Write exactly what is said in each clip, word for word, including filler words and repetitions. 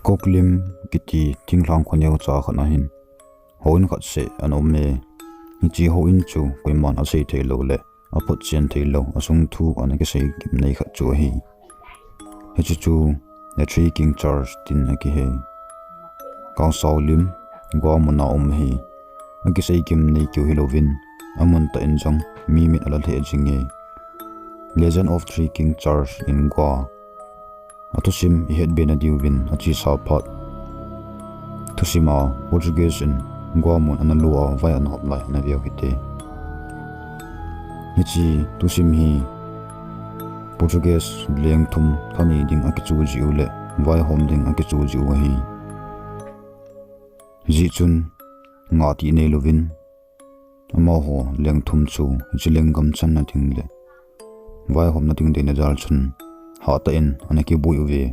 Koklim kiti thinglhang khoneocha khat ahin, houin khat seh ana um e. Hiche houin chu koiman asei theilou le aphotchen theilou, asung thu ana kisei gimnei khat chu ahi. Hiche chu The Three King Charge tin akihe. Kaosao lim, Goa muna um ahi. Akisei gimnei keu hilouvin, amun tah in jong mi mit ala lheh jing e. Legend of Three King Charge in Goa. Athusim ihet be nadiuvin achesa phat. Thusim a Portuguese in Goa mun ana lua vai ana hop lai ana veu hite. Hiche thusim hi Portuguese leng thum thanei ding akichu jiu le vaihom ding akichu jiu ahi. Hijeh chun ngah tih neilouvin amaho leng thum chu hiche lenggam channa ding le vaihomna ding deina jal chun hatah in ana kibui uve.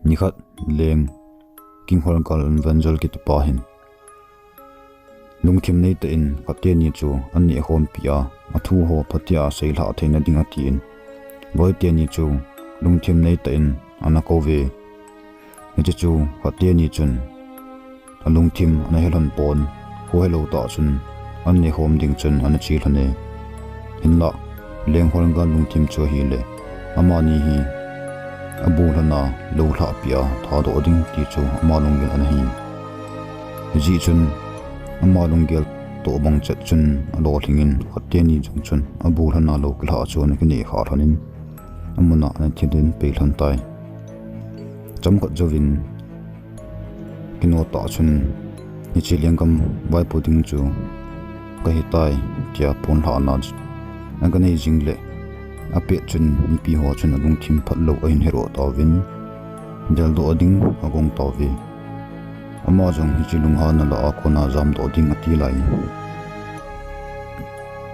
Nikhat leng King Holgal Van Jol kitipa hin lungthim neitah in khat teni chu aneh khompi a, athu ho phatea seilhah theina ding atin, loi teni chu lungthim neitah in ana kouve. Hiche chu khat teni chun alungthim ana helhon pon, kho helou tah chun aneh khom ding chun ana che lhon e. Hinlah leng Holgal lungthim chu ahile amani hi abu lhona lou lhahpi a thadoh ding ti chu ama lunggel ana hi. Hijeh chun ama lunggel toh bang chet chun alolhingin khat teni jong chun abu lhona lou kilhah chu ana kineh khah lhonin amuna ana thiden pei lhon tai. Chomkhat jouvin kino tah chun hiche lenggam vaipo ding chu kahitai tia ponlhahna chu ana nei jing le apet chun mipi ho chun alungthim phatlou ahin heroh tauvin deldoh ding agong tauve. Ama jong hiche lunghanna lah a kona jamdoh ding ati lai.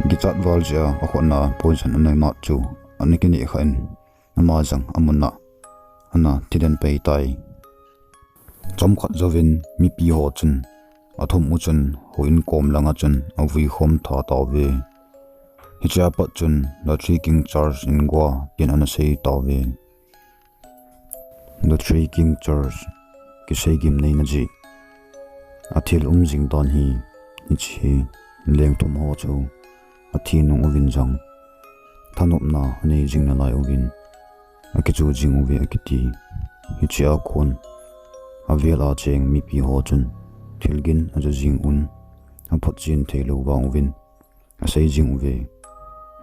Kichat val jeh a akhutna poison ana mat chu ana kineh khah in ama jong amuna ana thiden pei tai. Chomkhat jouvin mipi ho chun athum u chun houin kom langa chun avui khom tha tauve. Hichea pat chun The Three King Charge in Goa tin ana sei tauve. The Three King Charge kisei gimneina jeh, athil um jing dan hi hiche leng thum ho chu athi nung uvin jong thanopna anei jing nalai uvin akichu jing uve akiti. Hichea kon avel a cheng mipi ho chun thilgin aja jing un, aphotchen theilou vang uvin asei jing uve.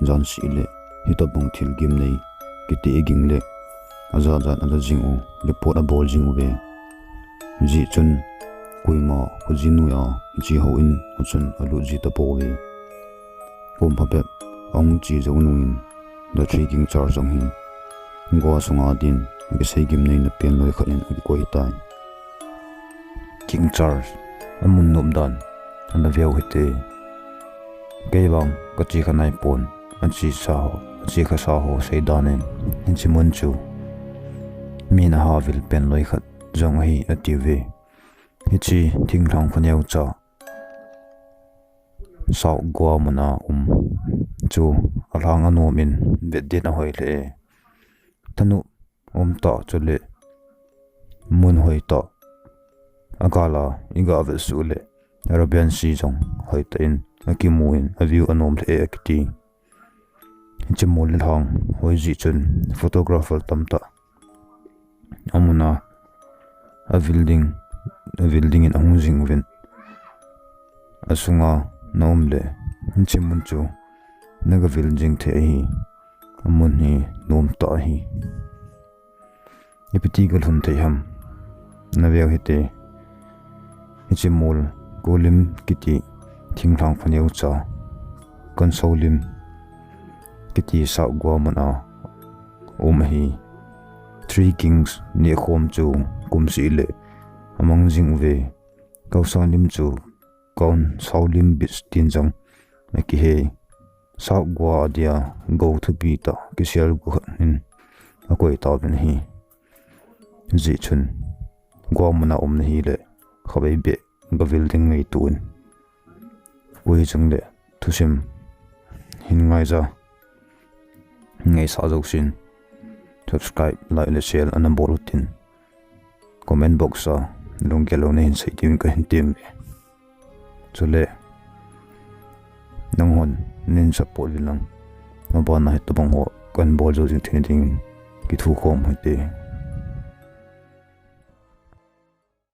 Jan seh le hitobang thil gimnei kiti iging le ajat jat aja jing u, report abol jing uve. Hijeh chun koima khoji noiya hiche houin a chun alut ji tapouve. Kom phabep ahung che jou nungin The Three King Charge jong hi Goa sunga din akisei gimneina pen loi khat in akikoi tai. King Charge amun nop dan ana veu hite. Kei vang kache kha naipon, achesa ho, ache khasa ho sei dan in hiche mun chu min aha vil pen loi khat jong ahi atiuve. Hiche thinglhang khoneocha South Goa muna um chu alhang anom in vet din ahoi lheh e. Thanop um tah chule mun hoi tah, agal a iga vet suh le Arabian Sea jong hoitah in akimu in aview anom lheh e akiti. Hiche mol le lhang hoi jeh chun photographer tamtah amuna avil ding, avil dingin ahung jing uvin, asunga naum le hiche mun chu naga vil jing thei ahi. Amun hi nomtah ahi. Ipiti galhun thei ham, naveu hite. Hiche mol Kolim kiti thinglhang khoneocha, Kansoulim kiti South Goa muna um ahi. Three Kings nehkhom chu kumseh le amang jing uve. Kaosao lim chu Kaosao lim beach tin jong akihe. South Goa adia gou thupi tah kisel gu khat in akoi tauvin ahi. Hijeh chun Goa muna um nahile khatvei beh gavil ding ngaito in. Koi hijongle thusim hin ngaija, ngaisah jousen subscribe, like le share ana bol utin. comment box a lunggel lou nahin sei diuvin kahin tem e. Chule nanghon nahin support uvin lang, mabana hitobang ho kahin bol jou jing theina dingin kithukhom hite.